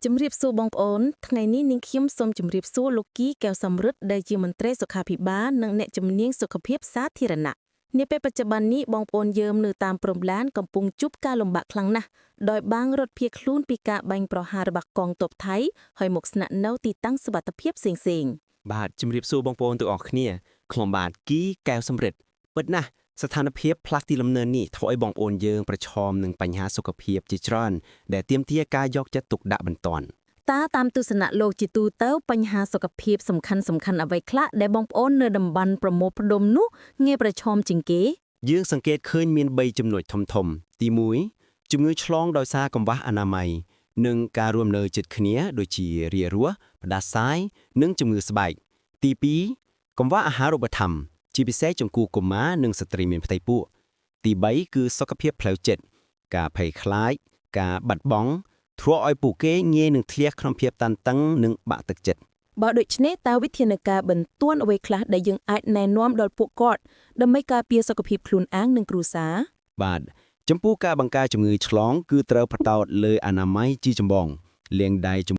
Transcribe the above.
ជំរាបសួរបងប្អូនថ្ងៃនេះនាងខ្ញុំសូមជម្រាបសួរលោកគីកែវសំរិទ្ធដែលជាមន្ត្រីសុខាភិបាលនិងអ្នកជំនាញសុខភាពសាធារណៈនាពេលបច្ចុប្បន្ននេះបងប្អូនយើងនៅតាមព្រំដែនកំពុងជួបការលំបាកខ្លាំងណាស់ដោយបាងរត់ភៀសខ្លួនពីការបាញ់ប្រហាររបស់កងទ័ពថៃហើយមកស្នាក់នៅទីតាំងសុវត្ថិភាពផ្សេងៗ បាទជំរាបសួរបងប្អូនទាំងអស់គ្នាខ្ញុំបាទគីកែវសំរិទ្ធពិតណាស់ស្ថានភាពផ្លាស់ទីលំនៅនេះធ្វើឲ្យបងប្អូនយើងប្រឈមនឹងបញ្ហាសុខភាពជាច្រើនដែលទាមទារការយកចិត្តទុកដាក់បន្ទាន់ តើតាមទស្សនៈលោកជាទូទៅបញ្ហាសុខភាពសំខាន់សំខាន់អ្វីខ្លះដែលបងប្អូននៅតំបន់ប្រមូលផ្ដុំនោះងាយប្រឈមជាងគេ យើងសង្កេតឃើញមាន3ចំណុចធំៗទី1ជំងឺឆ្លងដោយសារកង្វះអនាម័យនិងការរួមនៅជិតគ្នាដូចជារារស់ផ្ដាសាយនិងជំងឺស្បែកទី2កង្វះអាហារូបត្ថម្ភជាពិសេសចំពោះកុមារនិងស្ត្រីមានផ្ទៃពោះទី3គឺសុខភាពផ្លូវចិត្តការភ័យខ្លាចការបាត់បង់ធ្វើឲ្យពួកគេងាយនឹងធ្លាក់ក្នុងភាពតានតឹងនិងបាក់ទឹកចិត្ត បើដូច្នេះតើវិធានការបន្ទាន់អ្វីខ្លះដែលយើងអាចណែនាំដល់ពួកគាត់ដើម្បីការពារសុខភាពខ្លួនឯងនិងគ្រួសារ បាទចំពោះការបង្ការជំងឺឆ្លងគឺត្រូវផ្ដោតលើអនាម័យជាចម្បងលាងដៃ